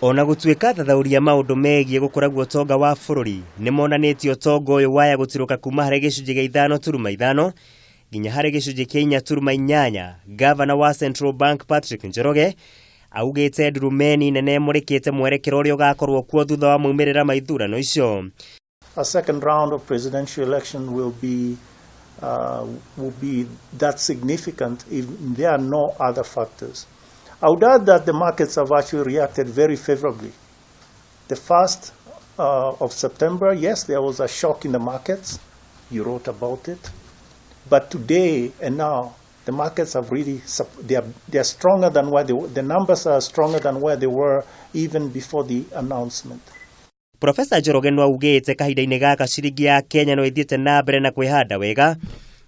Ona gũtuĩka athathaũri a maũndũ megiĩ gũkũra gwa ũtonga wa bũrũri nĩ monanĩtie ũtonga ũyũ waya gũtirũka kuma harĩ gĩcunjĩ gĩa 5.5 nginya harĩ gĩcunjĩ kĩa 4.8, Gavana wa Central Bank Patrick Njoroge augĩte ndurumeni nene ĩmũrĩkĩte mwerekero ũrĩa ũgakorwo kuo thutha wa maumĩrĩra ma ithurano icio. A second round of presidential election will be that significant if there are no other factors. I would add that the markets have actually reacted very favorably. The 1st of September, yes, there was a shock in the markets. You wrote about it. But today and now, the markets have really, they are stronger than where they, the numbers are stronger than where they were even before the announcement. Profesa Njoroge no augĩte kahinda-inĩ gaka ciringi ya Kenya no ĩthiĩte na mbere na kwĩhanda wega,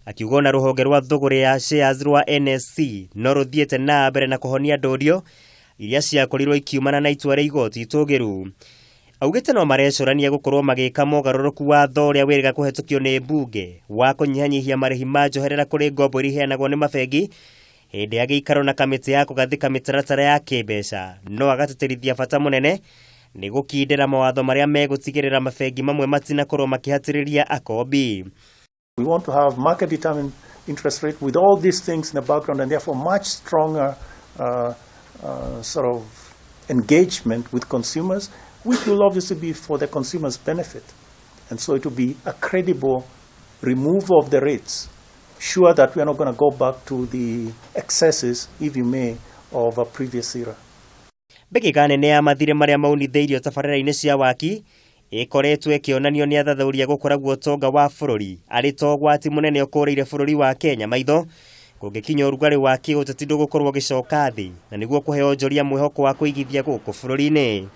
akiuga ona rũhonge rwa thũgũrĩ ya shares rwa NSE no rũthiĩte na mbere na kũhonia ndũrio iria ciakorirwo ikiumana na itua rĩa igoti itũgĩru. Augĩte no marecũrania gũkorwo magĩka mogarũrũku watho ũrĩa wĩrĩga kũhetũkio nĩ mbunge wa kũnyihanyihia marĩhi ma njoherera kũrĩ ngombo iria iheanagwo nĩ mabengi hĩndĩ ya gĩikaro na kamĩtĩ ya kũgathĩka mĩtaratara ya kĩmbeca, no agatĩtĩrithia bata mũnene nĩ gũkindĩra mawatho marĩa megũtigĩrĩra mabengi mamwe matinakorwo makĩhatĩrĩria akombi. We want to have market determined interest rate with all these things in the background and therefore much stronger sort of engagement with consumers, which will obviously be for the consumer's benefit. And so it will be a credible removal of the rates, sure that we are not going to go back to the excesses, if you may, of a previous era. Mbĩkĩka nene ya mathirĩ marĩa maunithĩirio tabarĩra-inĩ cia waki ĩkoretwo ĩkĩonanio nĩ athathaũri a gũkũra gwa ũtonga wa bũrũri arĩ ta ũgwati mũnene ũkũrĩire bũrũri wa Kenya maitho kũngĩkinya ũrugarĩ wa kĩũteti ndũgũkorwo ũgĩcoka thĩ na nĩguo kũhe onjoria mwĩhoko wa kũigithia gũkũ bũrũri-inĩ.